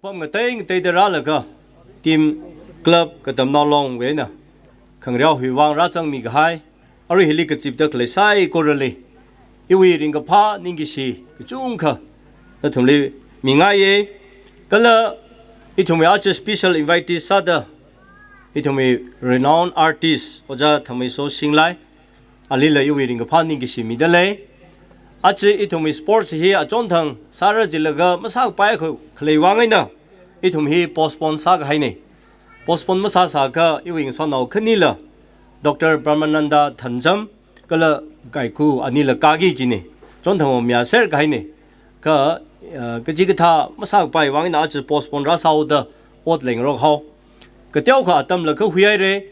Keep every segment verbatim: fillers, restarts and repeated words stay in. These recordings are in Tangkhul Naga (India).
Pam ngatei ngateida rālaga, team, club, katamnao longwui eina khangareo hiwui vang rāzangmi kahai, arui hili kazipda khalei saikorali iwui ringkaphā ningkashi kachungkha nathumli mingaiye. Kala ithumwui aja special invitee sāda ithumwui renowned artist Ojā Thameiso Shinglai, alila iwui ringkaphā ningkashi mida lei. Aja ithumwui sports hi achonthang sāra jilaga masāpai kho khalei vang eina ithum hi postpone sākahaine. Postpone masāsākha iwui ngasotnao khanila, Doctor Brahmananda Thanjam kala Kaiku anila kāki jine. Chonthang mayāser kahaine. Kha, uh, kachikathā masāpai vang eina aja postpone rāsāhaoda ot leingarok hao. Kateokha atamla khuihaire.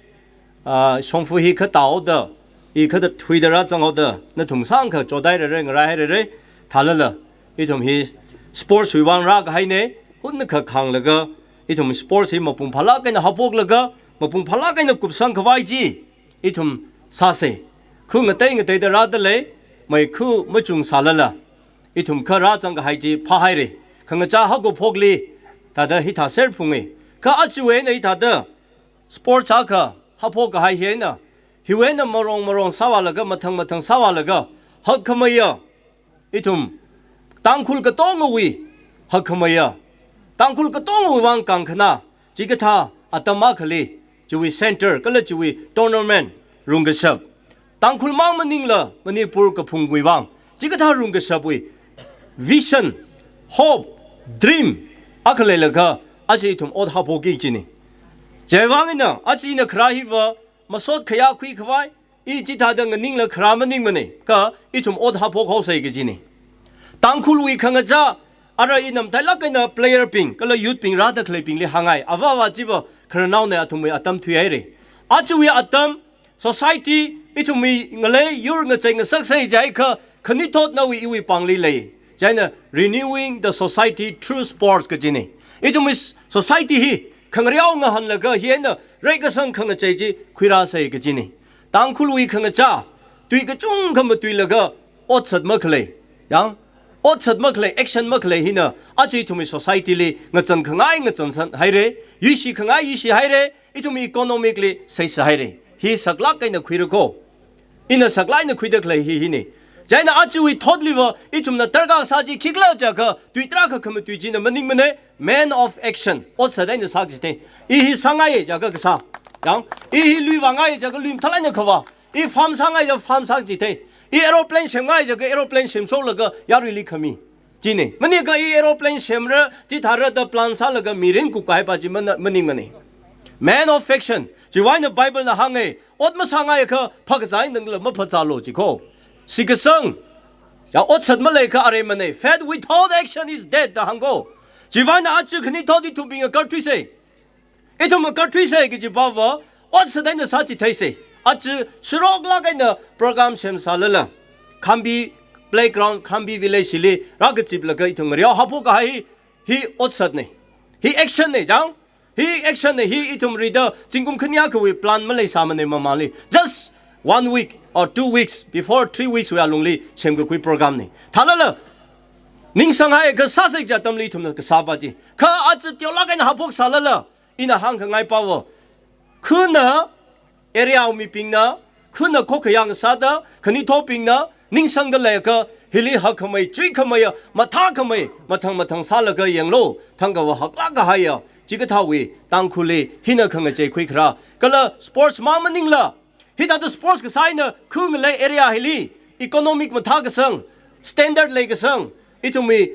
Ah, shongfa hi khatāhaoda, i khatathuida rāzanghaoda, nathum sangkha chodairare, ngaraihairare, thālala ithum hi sports wui vang rākahaine, hunakha khānglaga, ithum sports hi mapung phālāk eina haophoklaga, mapung phālāk eina kupsang khavai chi ithum sāse. Khu ngatei ngateida rāda lei, meikhu machungsālala ithum kha rāzang kahai chi phāhaire. Khangachā haokaphokli thāda hithāser phunge. Kha ajawui eina hithāda sports akha haophok kahai hi eina, hiwui eina marong marong sāvālaga, mathang mathang sāvālaga, hakkhameiya ithum Tangkhul katongawui hakkhameiya, Tangkhul katongawui vang kangkhanā, chikathā atam akhali chiwui center kala chiwui tournament rungkashap, Tangkhul mang maningla Manipur kaphungwui vang chikathā rungkashapwui vision, hope, dream akha leilaga aja ithum ot haophoki jine. Chiwui vang eina aja ina kharā hiva masot khayā khuikhavai, i chithāda nganingla kharā maningmane, kha ithum ot haophok haosei kajine. Tangkhulwui khangachā, ara i namtailāk eina player bing kala youth bing rāda khaleibingli hāngngai, avāva chiva khararnaone, athumwui atam thuihaire. Ajawui atam, society, ithumwui ngalei yur ngachei ngasaksei jiakha, khanithotnawui iwui pāngli lei. Chieina renewing the society through sports kajine. Ithumwui s-, society hi khangareo ngahānlaga hi eina reikasang khangachei chi khuirāsei kajine. Tangkhulwui khangachā, tui kachungkha matuilaga otsat makhalei, yang, otsat makhalei, action makhalei hina aja ithumwui society li ngachān khangai ngachānsang haire, yuishi khangai yuishi haire, ithumwui economic li seisa haire. Hi saklāk eina khuira kho. Ina saklāk eina khuida khalei hi hine. Chieina ajawui thotliva ithumna darkar sā chi khikhala jiakha, tui tarākha khamatui china maningmane, man of action. Otsat eina sākachithei. I hi sāngaiye jiakha kasā. Yang, i hi lui vāngaiye jiakha lui mathālāk eina khavā. I farm sāngai jiakha farm sākachithei. I aeroplane semngai jiakha aeroplane semshoklaga yaruili khami. Chine. Maningakha i aeroplane semra, chithāra da plan sālaga mirin kupkahai pa chi mana-, maningmane. Man of action. Chiwui eina Bible na hānge, ot masāngaiakha phākazā eina nangla maphāzālu ji kho. Shitkasang, ya, otsat maleiakha areimane. Faith without action is dead da hāng kho. Chiwui eina aja khanithot ithumbing ngakarthuisei. Ithum ngakarthuisei kaji pava, otsat eina sāchitheisei. Aja sharoklāk eina program semsālala, Khambi playground, Khambi village li rākaziplaga ithum ngareo haophok kahai hi, hi otsatne. Hi actione, jang? Hi actione, hi ithum rida zingkum khani akhawui plan maleisāmane mamāli. Just one week or two weeks, before three weeks wui alungli semkakhui programne. Thālala, ningsanghaiakha sāsei kaji atamli ithumna kasā pa chi. Kha aja teolāk eina haophoksālala, ina hāngkhangai pava, khuna area wui mibingna, khuna khokhayā sāda, khanithotbingna ningsangda leiakha, hili hakkhamei, chuikhameiya, mathākhamei, mathang mathang sālaga yanglu, thangkava haklāk kahaiya, chikathāwui Tangkhulli hina khangachei khuikharā, kala sports mang maningla, hithāda sports kasā eina khu ngalei area hili economic mathākasang, standard leikasang, ithumwui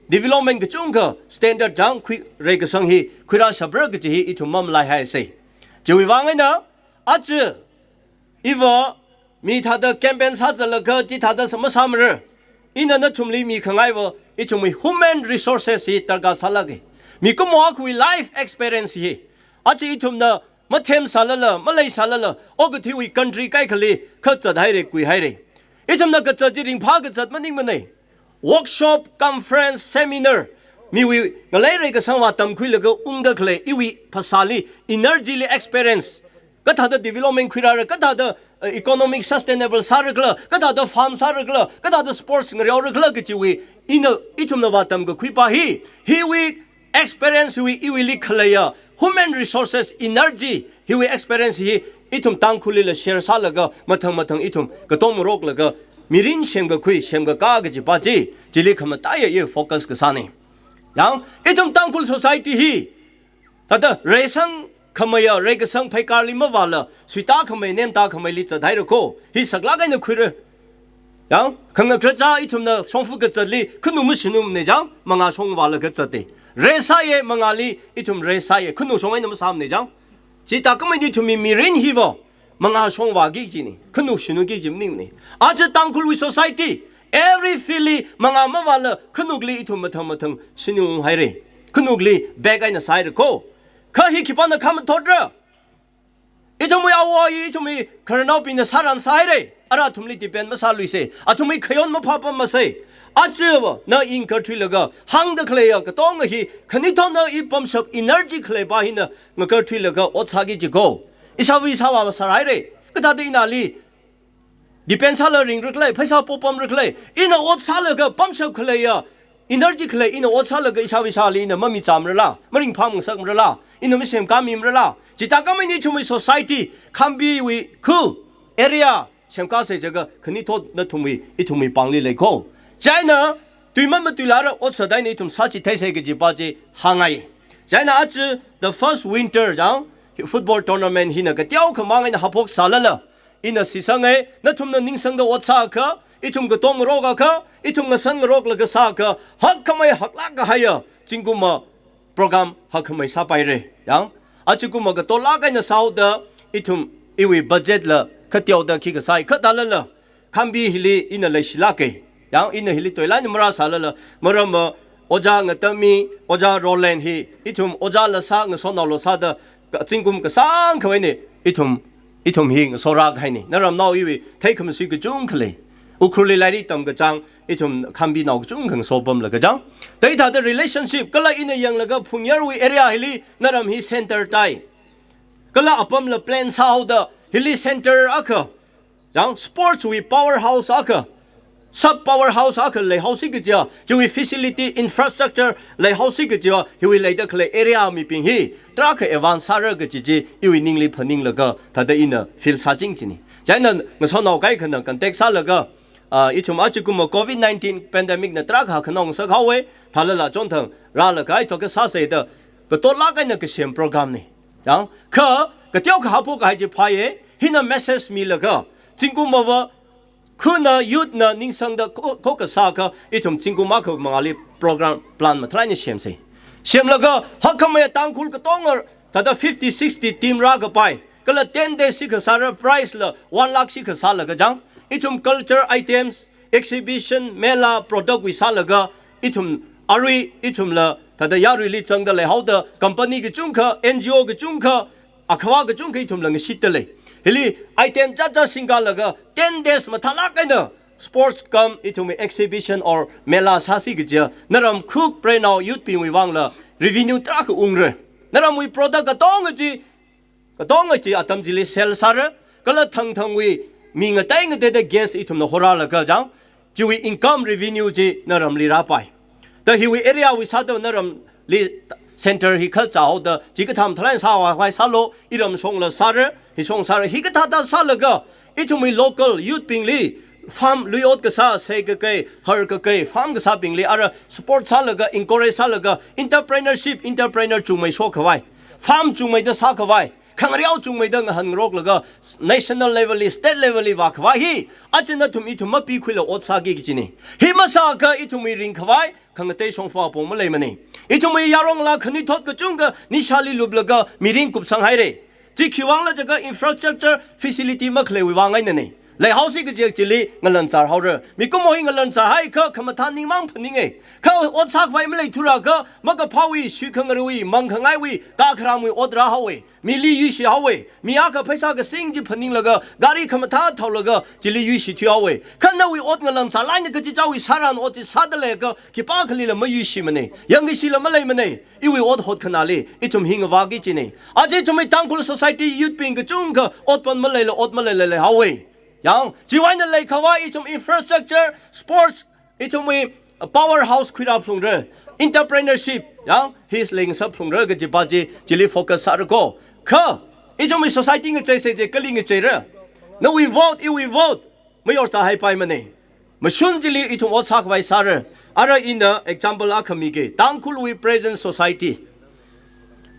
development kachungkha standard chang khui reikasang hi khuirāshapra kaji hi ithum mamalaihaisei. Chiwui vang eina, aja iva mi thāda campaign sāzatlaga chithāda sā masāmara. Ina nathumli mikhangaiva, ithumwui human resources hi darkar sālāke. Mikumo akhawui life experience hi aja ithumna mathemsālala, maleisālala, okathuiwui country kaikhali kazat haire, kui haire. Ithumna kazat chi ringphā kazat maningmane. Workshop, conference, seminar, miwui ngalei reikasangva tamkhuilaga ungda khalei, iwui phasāli, energyli experience, kathāda development khuirāra, kathāda, eh, economic sustainable sāra khala, kathāda farm sāra khala, kathāda sports ngareora khala kajiwui, ina, ithumna vātamkakhui pa hi, hiwui experience hiwui, iwuili khaleiya human resources, energy, hiwui experience hi ithum Tangkhulli la share sālaga mathang mathang ithum katom roklaga mirin semkakhui, semkakā kajipa chi, chili khamataiya i focus kasāna. Yang, ithum Tangkhul society hi thāda reisang khameiya, reikasang pheikarli mavāla, suita khamei, nemta khameili zathaira ko, hi saklāk eina khuira. Yang, khangakracha ithumna shongfa kazatli, khanu mashinumana chang, mangā shongvālaga zatta. Reisāya, mangāli ithum reisāya, khanu shong eina masāmana chang. Chithākhamei ithumwui mirin hiva mangā shongvāki kajina, khanu shinuki kaji maningmana. Aja Tangkhulwui society, every field li mangā mavāla khanukli ithum mathang mathang shinu haira. Khanukli back eina sāhaira ko. Kha hi khipāna khamathotra? Ithumwui awo ayi, ithumwui khararnaobingna sāran sāhaira. Ara athumli depend masāluisa. Athumwui khayon maphāpamasa. Aja va, na i ngakarthuilaga hāngda khaleiya katonga hi, khanithotna i pamshap energy khaleipa hina ngakarthuilaga ot sāki kaji ko. Ishāva ishāvā sārhaira. Kathāda ina ali depend sāla ringra khala, pheisā popamra khala, ina ot sālaga pamshap khaleiya energy khalei ina ot sālaga ishāva ishāli ina mamichamrala, maringphāngasakmrala, ina masemkāmimrala. Chithākhamei ithumwui society, Khambiwui khu area semkāsa jiakha khanithot nathumwui, ithumwui pāngli lei ko. Chieina tui mamatuilara ot sāda eina ithum sāchitheisa kajipa chi hāngngai. Chieina aja the first winter chang, football tournament hina kateokhamang eina haophok sālala, ina shitsanga, nathumna ningsangda ot sāakha, ithum katom ngarokakha, ithum ngasan ngaroklaga sāakha, hakkhamei haklāk kahaiya zingkumva program hakkhamei sāpaira. Yang, aja kumva katolāk eina sāhaoda, ithum iwui budget la kateoda khikha sāi, kha thālala, Khambi hili ina leishilāka. Yang, ina hili toilāk eina marāsālala, maramva Ojā Ngatami, Ojā Roland hi, ithum ojāla sā, ngasotnaola sāda, ka-, zingkum kasāngkha eina ithum, ithum hi ngasorā kahaina. Naramnao iwui theikhamasui kachungkha lei. Ukhrulli lairik tamkachāng, ithum Khambinao kachungkha ngasopamlaga chang. Chithāda relationship, kala ina yanglaga Phungyarwui area hili naram hi center tai. Kala apamla plan sāhaoda, hili center akha, yang, sports wui powerhouse akha, sub powerhouse akha leihaosi kajiya, chiwui facility, infrastructure leihaosi kajiya, hiwui leida khalei area mibing hi tarākha advance sāra kaji chi iwui ningli phaninglaga thāda ina feel sāching kajina. Chieina ngasotnao kaikhana contact sālaga, ah, ithum aja kumva covid nineteen pandemic na tarākha khanong sāhaowa, thālala chonthang rālaga ithok kasāsa da, katolāk eina kasem program na. Yang, kha, kateokha haophok kahai chi phāya, hina message milaga, zingkumva, khuna youth na ningsangda kho, kho kasāakha, ithum zingkum akha mangāli program plan mathālāk eina semsa. Semlaga, hakkhamei Tangkhul katonga, thāda fifty, sixty team rākapai, kala ten days shikha sāra prize la one lakh shikha sālaga chang, ithum culture items, exhibition, mela, product wui sālaga, ithum arui, ithumla, thāda yaruili zangda leihaoda, company kachungkha, N G O kachungkha, akhavā kachungkha ithumla ngashitda lei. Hili item chāchā singkalaga, ten days mathālāk eina sports cum ithumwui exhibition or mela sāsi kajiya, naram khuk preinao youth bingwui vangla revenue tarākha ungra. Naramwui product katonga chi, katonga chi atam chili sell sāra, kala thangthangwui mi ngatei ngateida guest ithumna horālaga chang, chiwui income revenue chi naramli rāpai. Da hiwui area wui sāda naramli center hi kha chāhaoda, chikathā mathālāk eina sāvākhavai sālu, iram shongla sāra, hi shong sāra, hikathāda sālaga, ithumwui local youth bingli, farm lui ot kasā, sei kakai, har kakai, farm kasābingli, ara support sālaga, encourage sālaga, entrepreneurship, entrepreneur chungmei shokhavai, farm chungmeida sākhavai, khangareo chungmeida ngahānngaroklaga, national level li, state level li vākhavai hi, aja nathum ithum mapikhuila ot sāki kajina. Hi masāakha ithumwui ringkhavai, khangatei shongfa apong maleimana. Ithumwui yaronla khanithot kachungkha nishāli luplaga mirin kupsang haira. Chi khiwuivangla jiakha infrastructure facility makhaleiwui vang einana. Leihaosi kajiakha chili ngalanzar haora. Mikumo hi ngalanzar haiakha khamathā ningmang phaninga. Kha ot sākhavai maleithura akha makaphāwui, shui khangaruiwui, mang khangaiwui, kakharamwui ot rāhaowa. Mili yuishi haowa. Mi akha pheisā kasing chi phaninglaga, gari khamathā thaolaga, chili yuishi thuihaowa. Kha nawui ot ngalanzar eina kachichāwui sāran ot chi sāda leiakha, khipākhalila mayuishimana. Yangkashila maleimana. Iwui ot hotkhanāli, ithum hi ngavāki kajina. Aja ithumwui Tangkhul society youth bing kachungkha otpan maleila, ot maleila leihaowa. Yang, chiwui eina leikhavai ithum infrastructure, sports, ithumwui powerhouse khuirā phalungra. Entrepreneurship, ya, hi leingasā phalungra kajipa chi, chili focus sāra ko. Kha, ithumwui society ngacheisei chi kali ngacheira. Nawui vote, iwui vote, mayor sāhaipaimana. Mashun chili ithum ot sākhavai sāra. Ara ina example akha miki, Tangkhulwui present society.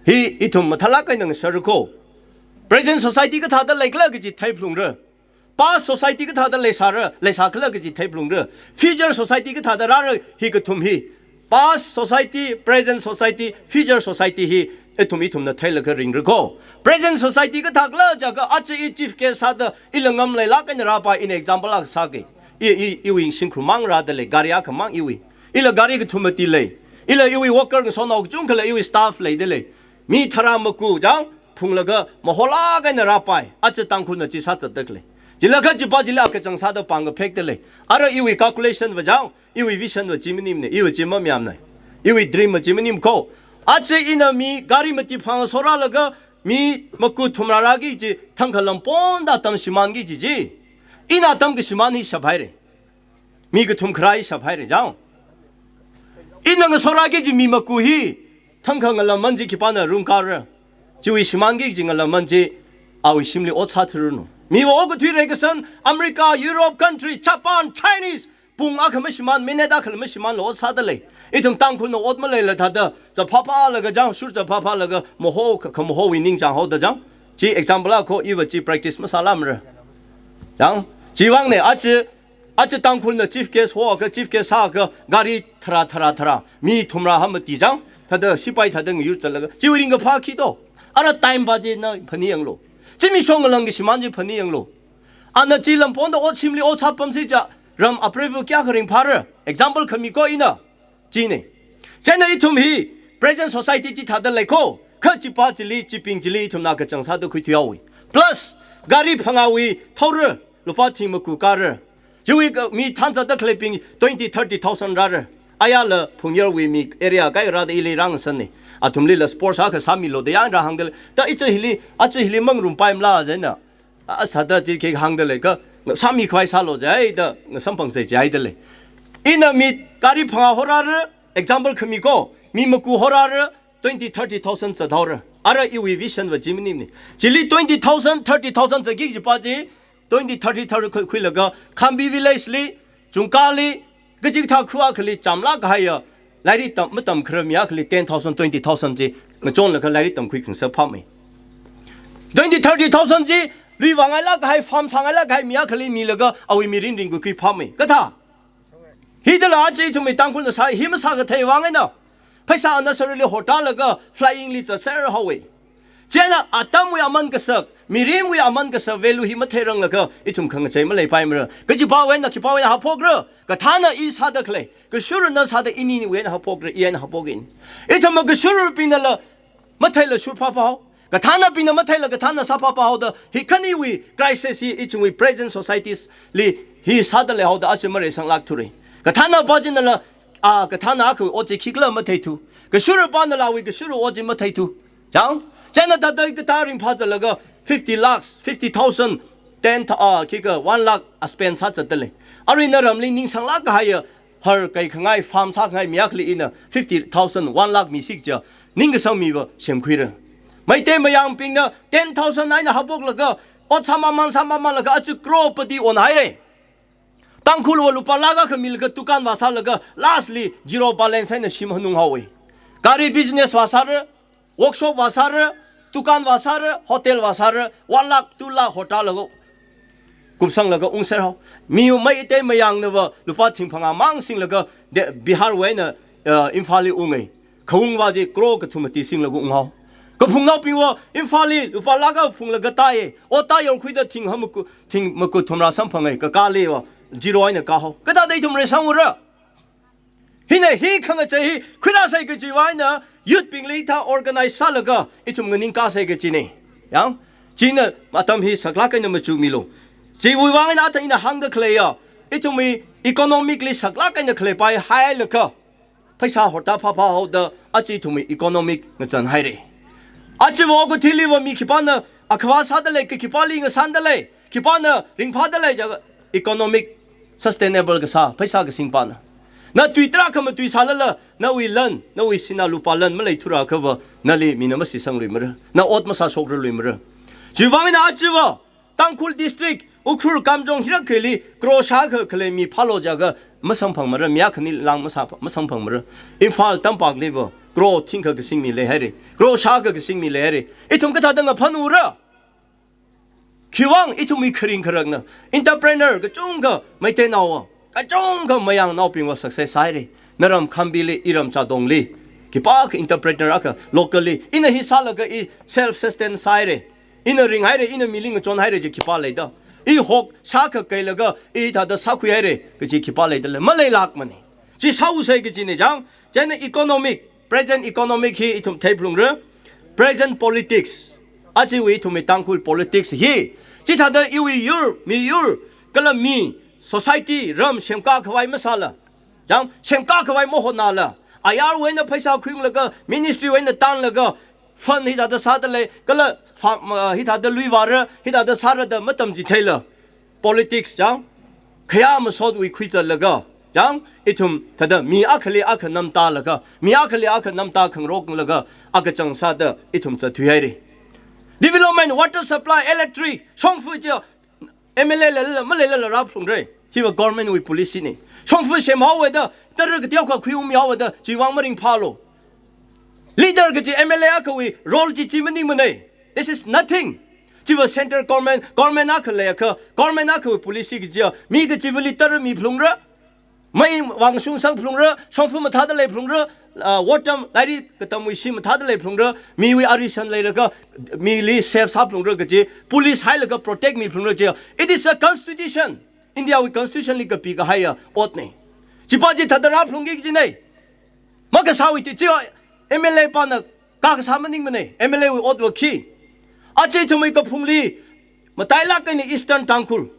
Hi ithum mathālāk eina ngasāra ko. Present society kathāda leikhala kaji theiphalungra. Past society kathāda leisāra, leisākhala kaji theiphalungra. Future society kathāda rāra, hi kathum hi. Past society, present society, future society hi ithum ithumna theilaga ringra ko. Present society kathākhala jiakha aja i chief guest sāda ila ngamleilāk eina rāpai, ina example akha sāki. I, i, iwui shimkhur mang rādalei, gari akhamang iwui. Ila gari kathum mati lei. Ila iwui worker ngasotnao kachungkhala iwui staff leidalei. Mi tharā maku chang, phunglaga maholāk eina rāpai, aja Tangkhulna chi sāzatdalei. Chilakha chipa chili akachang sāda pāng kaphekdalei. Ara iwui calculation va chang, iwui vision va chi maningmana, iwui chi mamayāmana. Iwui dream va chi maning ko. Aja ina mi gari mati phang sorālaga, mi maku thumrā rāki kaji, thangkha lamponda atam shimānki kaji chi. Ina atam kashimān hi shaphaira. Mi kathum kharā hi shaphaira chang. Ina ngasorāki kaji mi maku hi, thangkha ngalamman chi khipāna rungkāra. Chiwui shimānki kaji ngalamman chi, awui shimli ot sāthuiranu. Miva okathui reikasang, America, Europe country, Japan, Chinese, pung akha mashimān, minute akhala mashimānla ot sādalei. Ithum Tangkhulna ot maleila thāda, zaphāphālaga chang, shur zaphāphālaga, maho, kha, khamahowui ningchāng haoda chang. Chi example akha ko, iva chi practice masālāmara. Chang, chiwuivangna, aja, aja Tangkhulna chief guest hoakha, chief guest sāakha, gari tharā, tharā, tharā, mi thumrā ha mati chang, thāda sipai thāda ngayur zatlaga, chiwui ringkaphā khi to. Ara time pa chi na phaning yanglu. Zimiksho ngalang kashimān chi phaning yanglu. Ana chi lamponda ot shimli ot sāpamsi chiakha, ram approval kayākha ringphāra. Example kha mi ko ina. China. Chieina ithum hi present society chi thāda lei ko. Kha chipa chili, chibing chili ithumna kachang sāda khuithuihaowa. Plus, gari phangāwui thaora, lupā thing maku kāra. Chiwui ka, mi thanzatda khaleibing twenty, thirty thousand rāra. Ayala Phungyarwui mi area kai rāda ili rāngasana. Athumlila sports akha sāmilu da yang rāhāngdalei. Da ichi hili, aja hili mangarum paimala chieina. A, sāda chi khi hāngdalei kha, sāmikhavai sālu jida, ngasamphangsei jihaidalei. Ina mi gari phangā horāra, example kha mi ko, mi maku horāra, twenty, thirty thousand zathaora. Ara iwui vision va chi maningmana. Chili twenty thousand, thirty thousand zatki kajipa chi, twenty, thirty thousand khui, khuilaga, Khambi village li, Chungkali, kachikathā kha akhali chāmlāk kahaiya, lairik tam, matamkharar mi akhali ten thousand, twenty thousand chi, ngachonlaga lairik tamkhui khangasak phāmei. Twenty, thirty thousand chi, lui vāngailāk kahai, farm sāngailāk kahai mi akhali milaga, awui mirin ringkakhui phāmei. Kathā? Hithāla aja ithumwui Tangkhulna sā, hi masā kathei vang eina. Pheisā unnecessarily hotālaga flying li zatser haowa. Chieina atamwui aman kasak, mirinwui aman kasak value hi matheiranglaga ithum khangachei maleipaimara. Kajipawui eina khipawui eina haophokra, kathāna i sāda khalei, kashurna sāda iniwui eina haophokra, i eina haophok in. Ithumva kashurabingnala matheila shur phāphāhao. Kathānabingna matheila kathāna sā phāphāhaoda, hi khaniwui crisis hi ithumwui present societies li hi sāda leihaoda aja mareisanglāk thuira. Kathānapa chinala, a, kathāna akhawui ot chi khikhala matheithu. Kashurapanala awui kashura ot chi matheithu. Chang, chieina thāda kathā ringphā zatlaga fifty lakhs, fifty thousand, ten thou-, a, khikha one lakh a spend sāzatdalei. Arui naramli ningsanglāk kahaiya, har kaikhangai, farm sākhangai mi akhali ina fifty thousand, one lakh misi kaja, ningkasang miva semkhuira. Meitei mayangbingna ten thousand eina haophoklaga, ot sāmamān sāmamānlaga aja crorepati onhaira. Tangkhulva lupā lakh akha milaga dukan vāsālaga, lastly zero balance eina shim hanung haowa. Gari business vāsāra, workshop vāsāra, dukan vāsāra, hotel vāsāra, one lakh, two lakh hotālaga, kupsanglaga ungser hao. Mi Meitei mayangnava lupā thing phangā mang singlaga, de, Biharwui eina, uh, Imphalli unga. Khaungva chi crore kathum mati singlaga unghao. Kaphungnaobingva Imphalli lupā lakh akha phunglaga tāya. Ot tā yorkhuida thing ha maku, thing maku thumrā samphanga. Kakāliva zero eina kāhao. Kathāda ithum reisangura? Hina hi khangachei hi khuirāsei kajiva eina youth bingli thā organize sālaga ithum nganingkāsei kajina. Yang, china atam hi saklāk eina machukmilu. Chiwui vang eina athā ina hāngda khaleiya, ithumwui economically saklāk eina khaleipai hailaga, pheisā hotā phāphāhaoda aja ithumwui economic ngazanhaira. Ajava okathuiliva mi khipāna akhava sādalei, ka khipāli ngasandalei, khipāna ringphādalei jiakha economic sustainable kasā, pheisā kasingpana. Na tui tarākha matuisālala, nawui lan, nawui sinā lupā lan maleithura akhava, nali mina masisangluimara, na ot masāshokraluimara. Chiwuivang eina achiva, Tangkhul District, Ukhrul Kamjong hiyākha hili, crore shākha khalei mi phālo jiakha, masamphangmara, mi akhani lang masā, masamphangmara. Imphal Tampakliva, crore thingkha kasing mi leihaira, crore shākha kasing mi leihaira. Ithum kathāda ngaphanura? Khiwuivang ithumwui kharing kharakna, entrepreneur kachungkha Meiteinaowa, kachungkha mayangnaobingva success sāhaira. Naram Khambili, iram Chadongli, khipākha entrepreneur akha locally, ina hi sālaga i self sustain sāhaira. Ina ringhaira, ina mili ngachonhaira chi khipā leida? I hok shākha kailaga, i thāda sākhuihaira kaji khipā leida lei? Maleilākmana. Chi sāusei kajina chang, chieina economic, present economic hi ithum theiphalungra, present politics, achiwui ithumwui Tangkhul politics hi, chithāda iwui yur, miyur, kala mi, society, ram semkā khavai masāla, chang, semkā khavai mahotnala, ayarwui eina pheisā khuiunglaga, ministrywui eina tanlaga, fund hithāda sāda lei, kala fa-, ma, hithāda lui vāra, hithāda sāra da matamchitheila. Politics chang, khayā masotwui khuizatlaga, chang, ithum thāda mi akhali akha namtālaga, mi akhali akha namtā khangarokngalaga, akha chang sāda ithum zatthuihaira. Development, water supply, electric, shongfa chi, M L A lala, maleilala rāphalungra. Hiva government wui policy na. Shongfa semhaowa da, tara kateokha khuiungmihaowa da, chiwuivang maringphālu. Leader kaji M L A akhawui role chi chi maningmana. This is nothing. Chiva central government, government akha leiakha, government akhawui policy kajiya, mi kachivali tara miphalungra, mei vāngshung sangphalungra, shongfa mathāda leiphalungra, ah, water, lairik katamwui shi mathāda leiphalungra, miwui arishan leilaga, mili save sāphalungra kaji, police hailaga protect miphalungra jiya. It is a constitution. India wui constitution li kapikahaiya otna. Chipa chi thāda rāphalungki kajina. Makasāwui ti, chiva M L A pana kakasā maningmana, M L A wui otva khi. Aja ithumwui kaphungli, matailāk eina Eastern Tangkhul,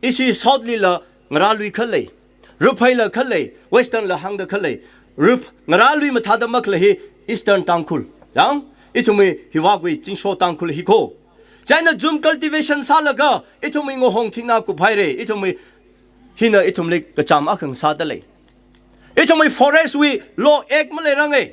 ishi South lila ngarālui khalei, Rupheila khalei, Western la hāngda khalei, Rup ngarālui mathāda makhalei hi Eastern Tangkhul. Yang, ithumwui hiwui Zingsho Tangkhul hi kho. Chieina jhum cultivation sālaga, ithumwui ngahong thingna kuphaira, ithumwui hina ithumli kachām akha ngasāda lei. Ithumwui forest wui law act maleiranga.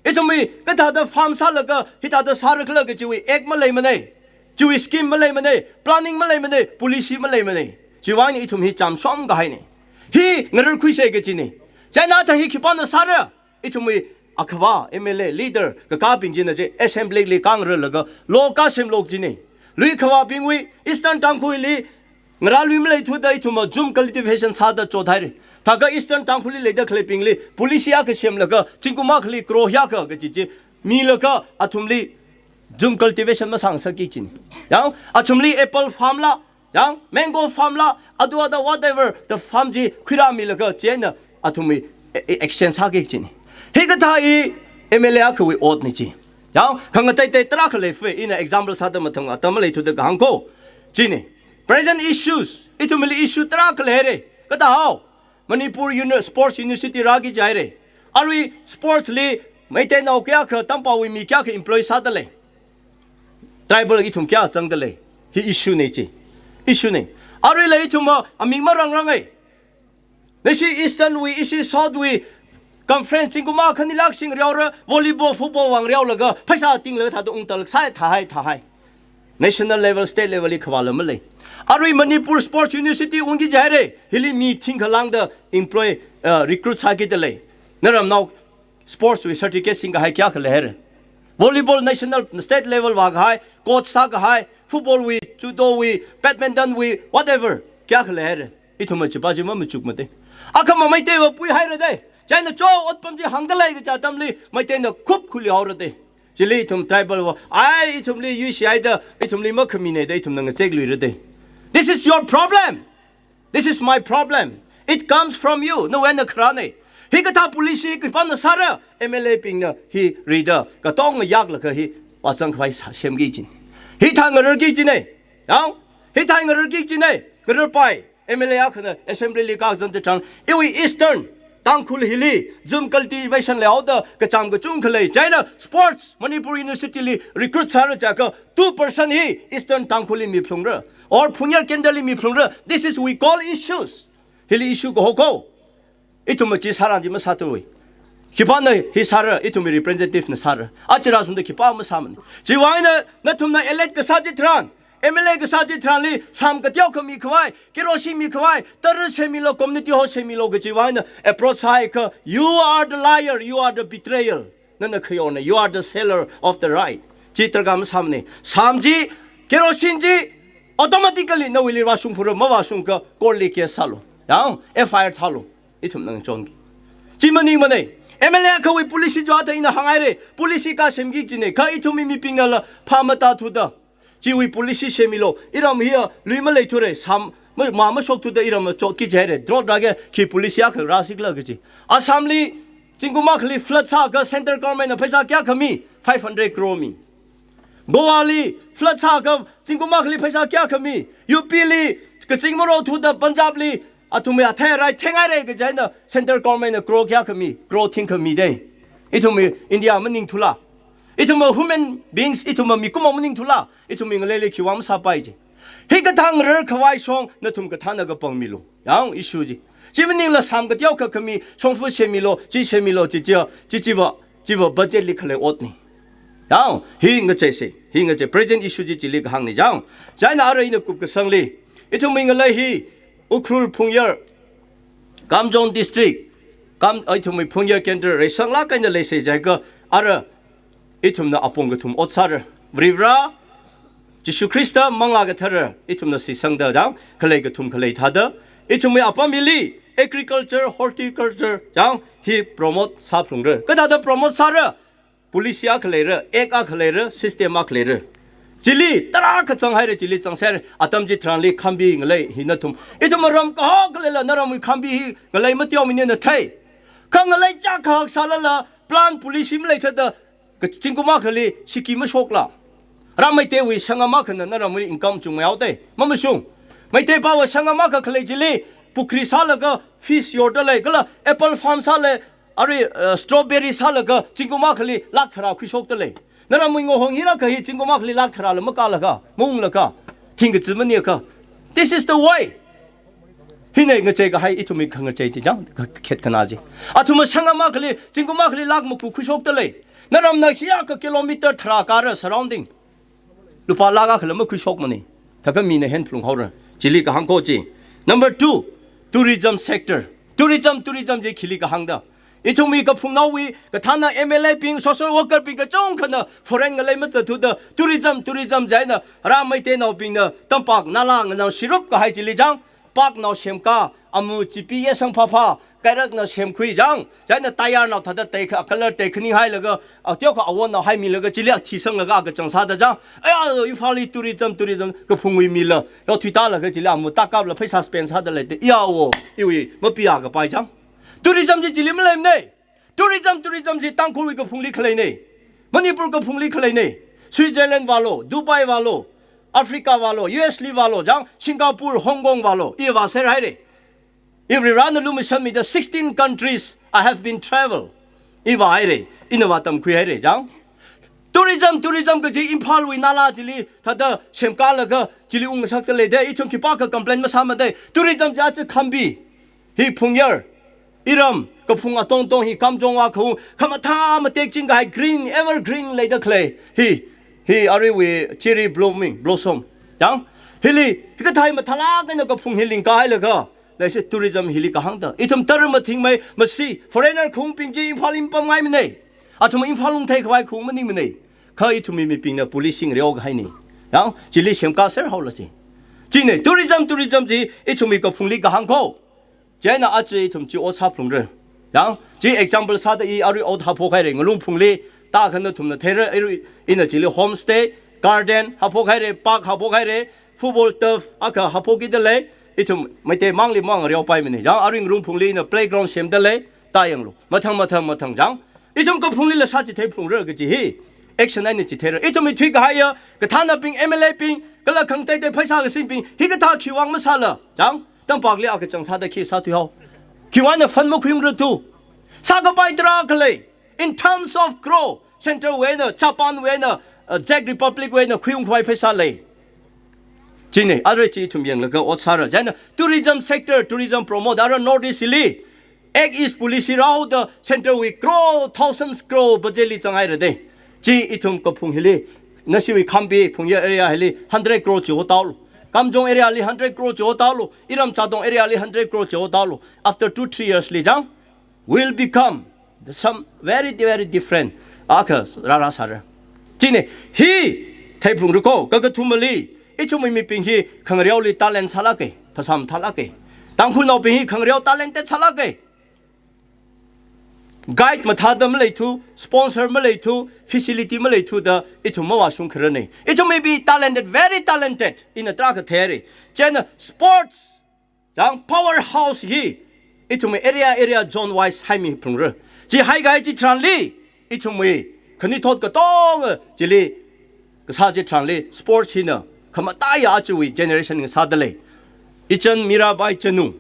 Ithumwui kathāda farm sālaga, hithāda sāra khala kajiwui act maleimana. Chiwui scheme maleimana, planning maleimana, policy maleimana. Chiwuivang ithum hi chām shomkahaina. Hi ngararkhuisa kajina. Chieina thā hi khipāna sāra? Ithumwui akhava, M L A, leader, kakābing china chi, assembly li kāngararlaga, law kāsemlu kajina. Lui khavābingwui, Eastern Tangkhulli, ngarālui maleithuda ithumva jhum cultivation sāda chothaira. Thākha Eastern Tangkhulli leida khaleibingli, policy akha semlaga, zingkum akhali crore hiyākha kaji chi, milaga athumli jhum cultivation masāngasakki kajina. Yang, athumli apple farm la, yang, mango farm la, adu ada whatever, the farm chi khuirāmilaga chieina athumwui e-, e-, exchange sāki kajina. Hikathā hi M L A akhawui otna chi. Yang, khangateitei tarākha leifa, ina example sāda mathang atam maleithuda kahāng kho. China. Present issues, ithumli issue tarākha leihaira. Kathāhao, Manipur Uni-, Sports University rāki jihaira. Arui sports li Meiteinao kayākha, Tampawui mi kayākha employ sāda lei? Tribal ithum kayā zangda lei? Hi issue na chi. Issue na. Aruila ithumva aming marangranga. Nashi Eastern wui, ishi South wui conference zingkum akha khanilāk singreora, volleyball, football vāngreolaga, pheisā tinglaga thāda ungtal sai thāhai, thāhai. National level, state level li khavāla malei. Arui Manipur Sports University ungki jihaira, hili mi thingkha lāngda employ, uh, recruit sākida lei. Naramnao sports wui certificate singkahai kayākha leihaira? Volleyball national, state level vākahai, coach sākahai, football wui, judo wui, badminton wui, whatever, kayākha leihaira? Ithumva chipa chi mamachukmada. Akhama Meiteiva puihairada. Chieina cho otpam chi hāngda lei kaja atamli, Meiteina khup khuiluihaorada. Chili ithum tribal va, ai, ithumli yuishihaida, ithumli makhaminada, ithumna ngazekluirada. This is your problem. This is my problem. It comes from you. Nawui eina kharāna. Hikathā policy khipāna sāra, M L A bingna hi rida, katonga yaklaga hi, vāzangkhavai sā semki kajina. Hithā ngararki kajina. Yang, hithā ngararki kajina. Ngararpai. M L A akhana assembly li kazang chang, iwui Eastern Tangkhul hili jhum cultivation leihaoda kachām kachungkha lei. Chieina sports, Manipur University li recruit sāra jiakha two percent hi Eastern Tangkhul li miphalungra, or Phungyar Kendra li miphalungra. This is we call issues. Hili issue kaho kho. Ithum machi sāran chi masāthuwui. Khipāna hi sāra, ithumwui representative na sāra. Achi rāshungda khipā masāmana. Chiwui eina nathumna elect kasā chitharan, M L A kasā chitharanli, sām kateokha mikhavai, kerosene mikhavai, tara semilo, community hall semilo kajiwui eina approach sāhaiakha, "You are the liar, you are the betrayer. Nana khayorna, you are the seller of the right." Chi tarākha masāmana. Sām chi, kerosene chi, automatically nawuili vāshungphura, mavāshungakha court li case sālu. Yang, F I R thālu. Ithumna ngachonki. Chi maningmana. M L A akhawui policy jida ina hānghaira. Policy akha semki kajina. Kha ithumwui mibingnala phā matāthuda, chiwui policy semilo. Iram hiya lui maleithura. Sām ma, mā mashokthuda iram chotki jihaira. Drought rāga khi policy akha rāsikhala kaji. Assam li zingkum akhali flood sāakha central government na pheisā kayākha mi? Five hundred crore mi. Goa li flood sāakha zingkum akhali pheisā kayākha mi? U P li kazing marothuda Punjab li athumwui athei arai thenghaira kaji eina central government na crore kayākha mi? Crore thingkha mida. Ithumwui India maningthula? Ithumwui human beings, ithumwui mikumo maningthula? Ithumwui ngaleili khiwui vang masāpai ji? Hikathā ngarar khavai shong nathum kathāna kapangmilu. Yang issue chi. Chi maningla sām kateokha khami, shongfa semilo, chi semilo, chi chi, chi chiva, chiva budget li khalei otna. Yang, hi ngacheisa, hi ngachei present issue chi chili kahāngna yang. Chieina arui ina kupkasangli, ithumwui ngalei hi, Ukhrul Phungyar, Kamjong District, Kam, ithumwui Phungyar Kendra reisanglāk eina leisa jiakha, ara ithumna apong kathum ot sāra. Varivara, Jishu Khrista, Manglā Kathara, ithumna shitsangda yang, khalei kathum khalei thāda, ithumwui apam hili, agriculture, horticulture, yang, hi promote sāphalungra. Kathāda promote sāra? Policy akha leira, act akha leira, system akha leira. Chili tarākha zanghaira, chili zangser, atam chitharanli khambi ngalei hi nathum. Ithum ram kahak leila naramwui khambi hi ngalei mateomina na thei. Kha ngalei chak kahak sālala, plan policy maleithada, kazingkum akhali siki mashokla? Rā Meiteiwui sangam akhana naramwui income chungmei haoda. Mamashung. Meiteipāwui sangam akha khalei chili, pukhri sālaga, fish yorda lei, kala apple farm sālei, arui, eh, strawberry sālaga, zingkum akhali lakh tharā khuishokda lei. Naramwui ngahong hila kha hi zingkum akhali lakh tharāla makālaga, maunglaga, thingkazim maniakha. This is the way. Hina ngachei kahai ithumwui khangachei chi yang, kha-, khet khana chi. Athumwui sangam akhali, zingkum akhali lakh maku khuishokda lei. Naramna hiyākha kilometer tharā kāra surrounding. Lupā lakh akhala makhuishokmana. Thākha mina henphalung haora. Chili kahāng ko chi. Number two, tourism sector. Tourism, tourism chi khili kahāngda. Ithumwui kaphungnaowui, kathāna M L A bing, social worker bing kachungkhana foreign ngalei mazatthuda, tourism, tourism jina, Rā Meiteinaobingna, tampak, nala, nganao shirup kahai chili yang, park nao semka, amu chipi yesang phapha, kairakna semkhui yang, jina tire nao thāda teikha, color teikhaning hailaga, ateokha awon nao haimilaga, chili athi sanglaga, kachang sāda yang, aya, Imphalli tourism, tourism, kaphungwui mila, yaothui tālaga chili amu tākapla pheisā spend sāda leida, iya wo, iwui, mapiya kapai yang. Tourism chi chili maleimana. Tourism, tourism chi Tangkhulwui kaphungli khaleina. Manipur kaphungli khaleina. Switzerland vālu, Dubai vālu, Africa vālu, U S li vālu, yang Singapore, Hong Kong vālu, i vāser haira. Iwui Varena lumashanmida sixteen countries I have been travel. I vāhaira, ina vātamkhui haira, yang. Tourism, tourism kaji Imphalwui nala chili, thāda semkalaga, chili ungsakda leida, ithum khipākha complain masāmada. Tourism chi aja khambi. Hi Phungyar, iram, kaphung atongtong hi Kamjong vā khaung, khamathā matekching kahai green, evergreen leida khalei. Hi, hi aruiwui cherry blooming, blossom. Yang, hili, hikathā mathālāk eina kaphung hi lingkahailaga, leisi tourism hili kahāngda. Ithum tara mathingmei, masi, foreigner khaungbing chi Imphalli pamngaimana. Athum Imphal ungthei khavai khaung maningmana. Kha ithumwui mibingna policy ngareokahaina. Yang, chili semkaser haola chi. China, tourism, tourism chi, ithumwui kaphungli kahāng ko. China aja ithum chi ot sāphalungra. Yang, chi example sāda i arui ot haphok haira, Ngalungphungli, tākha nathumna theira, arui ina chili homestay, garden, haphok haira, park haphok haira, football turf, akha haphokida lei, ithum Meitei mangli mang ngareopaimana. Yang arui Ngalungphungli ina playground semda lei, tāyanglu. Mathang, mathang, mathang, yang. Ithum kaphunglila sāchitheiphalungra kaji hi. Action eina chitheira. Ithumwui thuikahaiya, kathānabing, M L A bing, kala khangateitei pheisā kasingbing, hikathā khiwui vang masāla. Yang, tampakli akachang sāda khi sāthui hao. Khiwui vangna fund makhuiungra tu. Sākapai tarākha lei. In terms of crore, central wui eina, Japan wui eina, uh, Czech Republic wui eina khuiung khavai pheisā lei. China, arui chi ithum yanglaga ot sāra. China, tourism sector, tourism promote, ara North East li. Act East policy rāhaoda centre wui crore, thousands crore budget li zanghaira de. Chi ithum kaphung hili, nashiwui Khambi phungya area hili hundred crore chi hotalu. Kamjong area li hundred crore chi hotalu. Iram Chadong area li hundred crore chi hotalu. After two, three years li jang, will become the some very, very different. Akha rāra sāra. Chine, hi, theiphalungra ko, kakathumali, ithumwui mibing hi khangareoli talent sālāke, phasā mathālāke. Tangkhulnaobing hi khangareo talented sālāke. Guide mathāda maleithu, sponsor maleithu, facility maleithu da ithum mavāshung kharane. Ithum may be talented, very talented, ina tarākha theire. Chieina sports, jang powerhouse hi, ithumwui area, area zone wise haimiphalungra. Chi haikahai chitharanli, ithumwui khanuithot katonga chili kasā chitharanli sports hina khamataiya ajawui generation ngasādalei. Ichan Mirabai Chanu,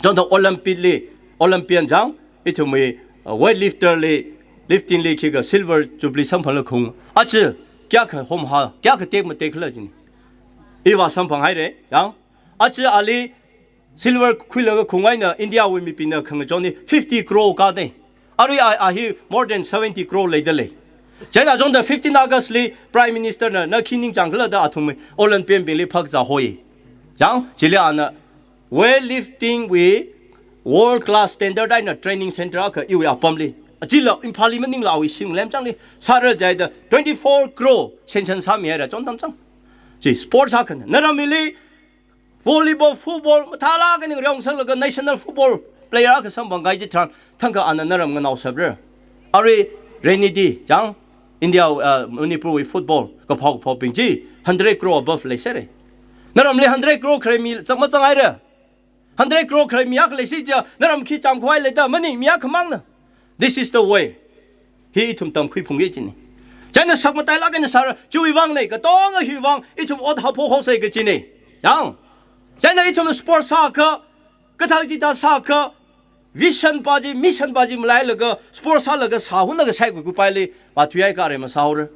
chonda Olympic li, Olympian jang, ithumwui, uh, weightlifter li, lifting li khikha silver jubilee samphanglaga khaung. Aja kayākha homha, kayākha tek matek khala chine. Iva samphanghaire, jang. Aja ali silver khuilaga khaung eina India wui mibingna khangachon hi fifty crore kade. Arui a, a hi more than seventy crore leidalei. Chieina chonda fifteen August li Prime Minister na, na khi ningchāng khala da athumwui Olympian bingli phakzā hoi. Jang, chili ana weightlifting wui world class standard eina training centre akha iwui apamli. Achila Imphal li maningla awui shim lemchangli sāra jihaida twenty-four crore sanction sāmihaira chontamchang. Chi sports akhana. Naram hili volleyball, football, mathālāk eina ngareongasakla national football player akha samphangkahai chitharan, thangkha ana naram nganao sāpra. Arui Reni di, jang, India, uh, Manipur wui football kaphao kaphaobing chi, hundred crore above leisere. Naramli hundred crore khalei mi zang mazanghaira. Hundred crore khalei mi akha leisi jiakha, naram khi chāmkhavai leida, maning mi akhamangna. This is the way. Hi ithum tamkhuiphungki kajine. Chieina sakmatailāk eina sāra, chiwui vangna, katonga hiwui vang, ithum ot haophok haosa kajine. Jang. Chieina ithum sports sākha, kathā chithā sākha, vision pa chi, mission pa chi malailaga, sports sālaga sāhunlaga saikui kupaili, vāthuihai kare masāhaora.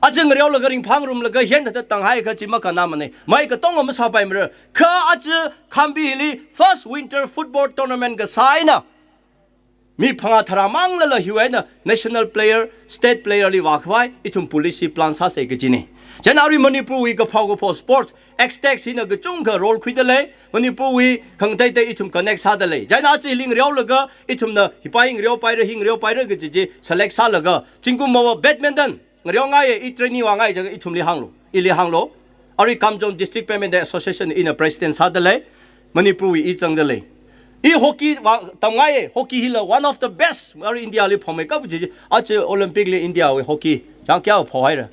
Aja ngareolaga ringphāngarumlaga hien thāda tānghaiakha chi makannamane. Mai katonga masāpaimara. Kha aja Khambi hili first winter football tournament kasā eina mi phangā tharā manglala hiwui eina national player, state player li vākhavai, ithum policy plan sāsa kajine. Chieina arui Manipur wui kaphao kaphao sports, X-Tex hina kachungkha role khuidalei, Manipur wui khangateitei ithum connect sādalei. Chieina aja hili ngareolaga, ithumna hipa hi ngareopaira, hi ngareopaira kaji chi select sālaga, zingkumva badminton, ngareongaiya, i training vāngai jiakha ithumli hānglu, ili hānglu. Arui Kamjong District Badminton Association ina president sādalei, Manipur wui i zangdalei. I hockey vā tamngaiya, hockey hila one of the best, arui India li phongmeikap kaji chi, aja Olympic li India wui hockey, jang kayā phohaira.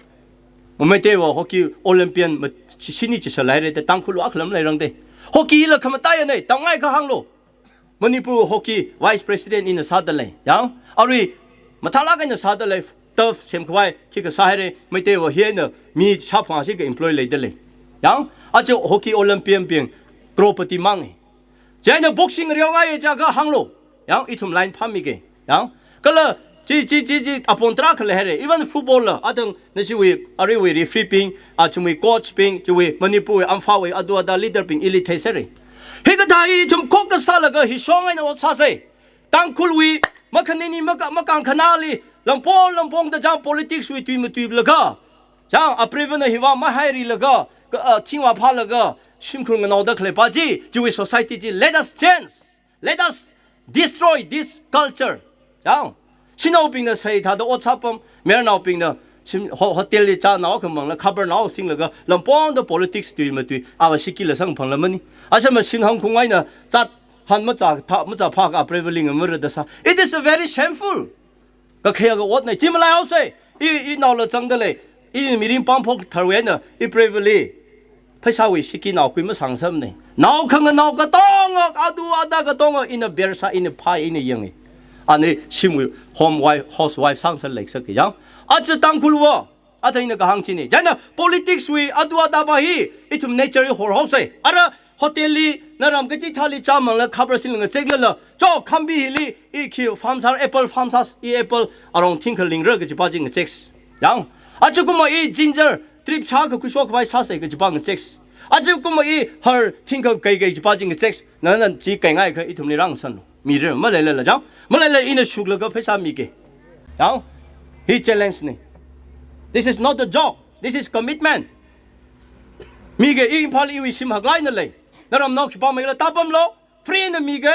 Meiteiva hockey Olympian ma-, chi-, shini chisālākhaire, te Tangkhul akhala maleirangde. Hockey hila khamataiyane, tamngaikha hānglu. Manipur hockey vice president ina sādalei. Jang, arui mathālāk eina sādalei, turf semkhavai, khikha sāhaire, Meiteiva hi eina mi shāphangā shikha employ leidalei. Jang, aja hockey Olympian bing crorepati mange. Chieina boxing ngareongaiya jiakha hānglu. Jang, ithum line phāmige. Jang, kala chi, chi, chi, chi, apong tarākha leihaire. Even football la, athang nashiwui, aruiwui referee bing, athumwui coach bing, chiwui Manipur wui, Imphal wui, adu ada leader bing ili theisere. Hikathā hi ithum khokkha sālaga hishong eina ot sāsa. Tangkhulwui, makhanini maka-, makāngkhanāli, lampong lampongda jang politics wui tui matuilaga, jang, apreivana hiva mahairilaga, ka, ah, thingva phālaga, shimkhur nganaoda khalei pa chi, chiwui society chi, let us change. Let us destroy this culture. Jang. Shanaobingna sai thāda ot sāpam, mayarnaobingna shim-, ho-, hotel li chānao khamangla, khabarnao singlaga, lampongda politics tui matui, ava sikila samphangla mani. Asama sinhang khungaina, zat han macha tha, macha phaka apreiva ling amara da sā. It is a very shameful. Kakhayaka otna, chi maleihaosa, i, inaola zangdalei, i mirin pāngphok tharwui eina, ipreivali, pheisāwui sikinao kui masāngasakmane. Nao khanganao katonga, adu ada katonga, ina bersā, ina phai, ina yange. Ani shimwui home wife, housewife sāngasakleisaki jang. Aja Tangkhulva, athang ina kahāng chine. Chieina politics wui adu ada pa hi, ithum nature hi horhaosa. Ara hotel li, naram kachithāli chāmangla, khabar singla ngazeklala, cho Khambi hili, i khi farm sāra, apple farm sā, i apple arong thingkha lingra kaji pa chi ngazek. Jang, aja kumva i ginger, trip shākha khuishok khavai sāsa kaji pa ngazek. Aja kumva i har thingkha kaikai kaji pa chi ngazek. Nana chi kaingaiakha ithumli rāngasaklu. Mira, maleilala jang. Maleila ina shuklaga pheisā miki. Jang. Hi challenge ni. This is not a joke. This is commitment. Miki, i Imphal iwui shim haklāk eina lei. Naramnao khipā maila tāpamlu. Free na miki.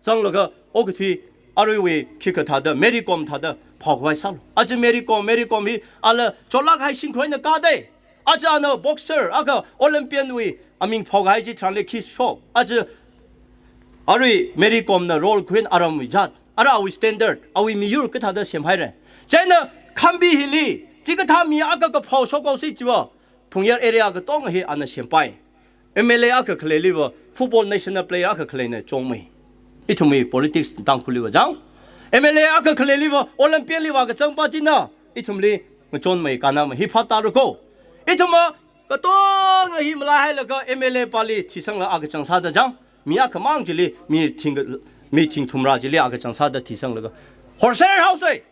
Zanglaga, okathui, aruiwui khikha thāda, Mary Kom thāda, phaokhavai sālu. Aja Mary Kom, Mary Kom hi, ala, chotlāk kahai shingkhuina kādei. Aja ana boxer, akha Olympian wui, aming phaokahai chitharanli khi sho. Aja, arui Mary Kom na role khuiya aramwui jat. Ara awui standard, awui miyur kathāda semhaira. Chieina, Khambi hili, chikathā mi akha kaphao shokhaosi chiva. Phungyar area katonga hi ana sempai. M L A akha khaleiliva, football national player akha khaleina chongmei. Ithumwui politics Tangkhulliva jang. M L A akha khaleiliva, Olympian liva kachangpa china. Ithumli ngachonmei kanamei hi phap tāra ko. Ithumva, katonga hi malaihailaga M L A pali thisangla akachang sāda jang. Mi akhamang chili, mi thing, mi thing thumrā chili akachang sāda thisanglaga. Horsāhaosei.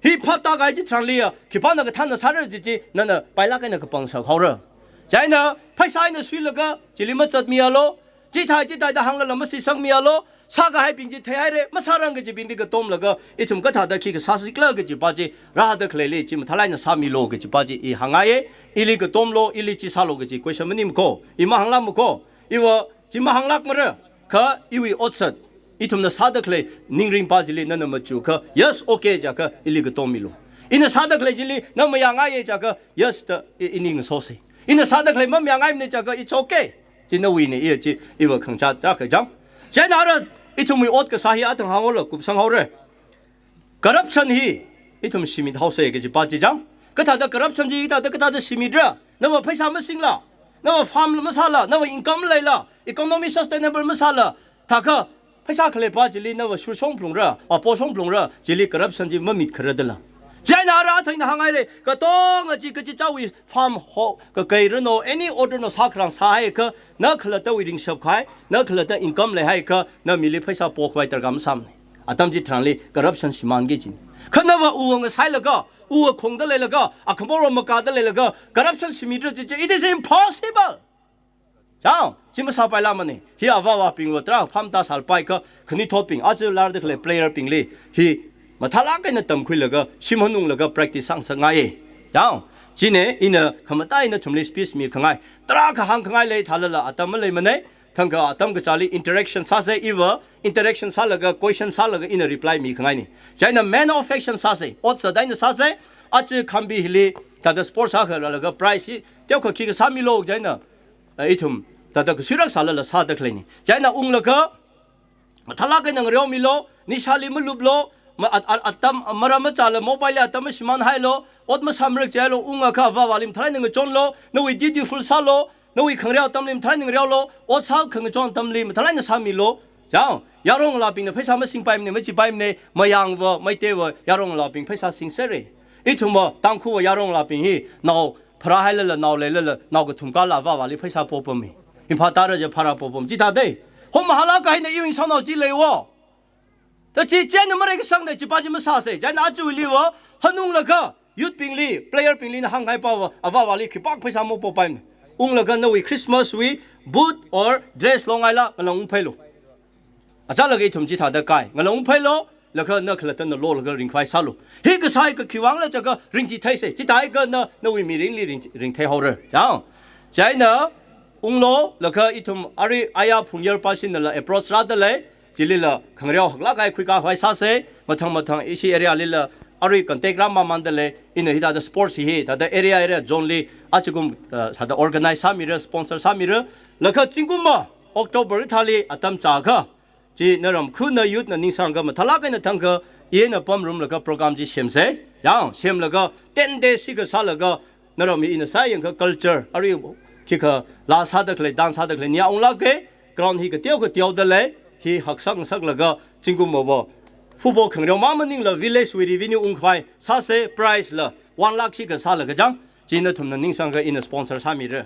Hi phap tākahai chitharanliya, khipāna kathāna sāra chichi, nana pailāk eina kapang sāhaora. Chieina, pheisā eina suilaga, chili mazatmialu, chithai chithai da hānglala masisangmialu, sākahaibing chi theihaira, masārang kachibingli katomlaga, ithum kathāda khikha sāsikhala kachipa chi, rāda khaleili chi mathālāk eina sāmilu kachipa chi, i hāngngaiya, ili katomlu, ili chi sālu kachi, question maningmako, i mahānglamako, iva, chi mahānglākmara, kha iwui otsat, ithumna sāda khalei ningringpa chili nana machukha, yes, okay jiakha, ili katommilu. Ina sāda khalei chili, na mayāngaiya jiakha, yes da, i, i ning sosei. Ina sāda khalei mamayāngaimana jiakha, it's okay. Chi nawuina, i chi, iva khangachā tarākha jang. Chieina ara, ithumwui ot kasā hi athang hānghaola, kupsanghaora. Corruption hi, ithum shimit haosei kachipa chi jang. Kathāda corruption chi, kathāda, kathāda shimitra. Nava pheisā masingla. Nava farm masāla. Nava income leila. Economy sustainable masāla. Thākha, pheisā khaleipa chili nava shurshong phalungra. Apo shong phalungra. Chili corruption chi mamit kharadala. Chieina ara athang ina hānghaira. Katonga chi kachichāwui farm ho, kakeiranu, any order nu sākharang sāhaikha, na khalattawui ringshap kahai, na khalatta income leihaiakha, na mili pheisā pokhavai darkar masāmana. Atam chitharanli corruption shimānki china. Kha nava uva ngasailaga, uva khongda leilaga, akhamor makāda leilaga, corruption shimitra chichi, it is impossible. Chao, chi masāpailāmana. Hi avāvābingva tarā pham tāsālapai kha, khanuithotbing, aja larda khalei player bingli, hi mathālāk eina tamkhuilaga, shim hanunglaga practice sāngasakngaiya. Chao, china ina khamataiya nathumli speech mikhangai. Tarākha hāngkhangai lei thālala atam maleimana. Thangkha atam kachāli interaction sāsei iva, interaction sālaga, question sālaga ina reply mikhangaina. Chieina man of action sāsei, otsat eina sāsei, aja Khambi hili, thāda sports akha rālaga prize hi, teokha khikha sāmilu, chieina, eh, ithum, thāda kasuirak sālala sāda khaleina. Chieina unglaga, mathālāk eina ngareomilu, nishāli maluplu, ma-, at-, at-, atam, mara machāla mobile li atam mashimānhailu, ot masāmarak jilu, ungakha avāvāli mathālāk eina ngachonlu, nawui duty full sālu, nawui khangareo atamli mathālāk eina ngareolu, ot sākhangachon atamli mathālāk eina sāmilu. Chao, yarongalābingna pheisā masingpaimana, machipaimana, mayangva, meiteiva, yarongalābing pheisā singserra. Ithumva, Tangkhulva yarongalābing hi, nao pharāhailala, nao leilala, nao kathum kala avāvāli pheisā popammi. Imphal tāra jiakha phara popam, chithādei. Hom mahālāk kahaina iwui sānao chi leiwo. Ta chi chieina mareikasangna chipa chi masāsei. Chieina aja iliva, hanunglaga, youth bingli, player bingli na hāngngaipa va, avāvāli khipākha pheisā mapopaimana. Unglaga nawui Christmas wui boot or dress longaila, ngalang ungphailu. Achālakha ithum chithāda kai, ngalang ungphailu, laga na khalattana lolaga ringkhavai sālu. Hi kasā hi kakhiwui vangla jiakha ringchitheisei, chithākha na, nawui mirinli ring, ringtheihaora. Chao. Chieina, unglu, laga ithum arui aya Phungyar pashinala approach rāda lei, chilila khangareo haklāk kahai khuikakhavai sāsei, mathang mathang ishi area lila arui contact rāmamānda lei, ina hithāda sports hi, thāda area area zone li, ajakum, uh, thāda organize sāmira, sponsor sāmira, laga zingkumva, October thāli atam chākha, chi naram khuna youth na ningsāngakha mathālāk eina thangkha, ina pamrumlaga program chi semsei, yang, semlaga, ten days hi kasālaga, naram hi ina sāyangakha culture, arui khikha laa sāda khalei, dance sāda khalei, nia unglāka, ground hi kateokha teoda lei, hi haksang saklaga, zingkumva, football khangareo mā maningla village wui revenue ungkhavai, sāsei prize la, one lakh shikha sālaga jang, chi nathumna ningsāngakha ina sponsor sāmira.